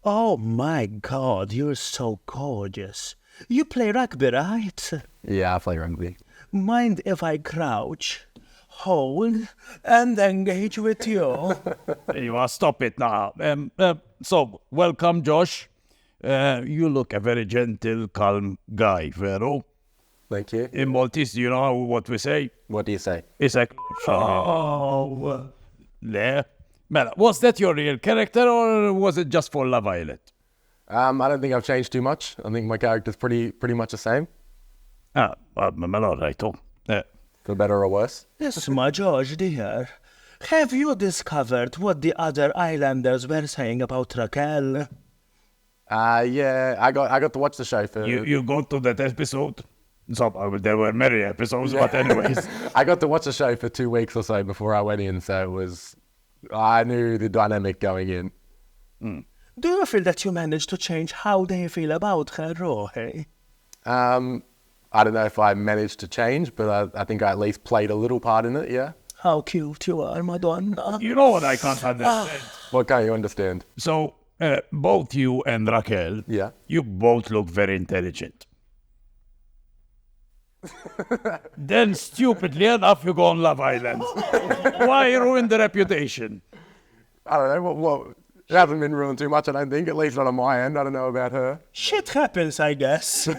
Oh my God, you're so gorgeous. You play rugby, right? Yeah, I play rugby. Mind if I crouch, hold, and engage with you? You must stop it now. So, welcome, Josh. You look a very gentle, calm guy, vero? Thank you. In Maltese, do you know what we say? What do you say? It's a... Oh, There. Mela, was that your real character or was it just for Love Island? I don't think I've changed too much. I think my character's pretty much the same, Mela, right. for better or worse. yes, my George, dear. Have you discovered what the other islanders were saying about Raquel? Yeah, I got to watch the show for... You go to that episode? So, there were many episodes, but anyways. I got to watch the show for 2 weeks or so before I went in, so it was... I knew the dynamic going in. Do you feel that you managed to change how they feel about her, Rory? I don't know if I managed to change, but I think I at least played a little part in it, yeah. How cute you are, Madonna. You know what I can't understand? What can't you understand? So, both you and Raquel, Yeah. you both look very intelligent. Then, stupidly enough, you go on Love Island. Why ruin the reputation? I don't know, what it hasn't been ruined too much, I don't think, at least not on my end. I don't know about her. Shit happens, I guess.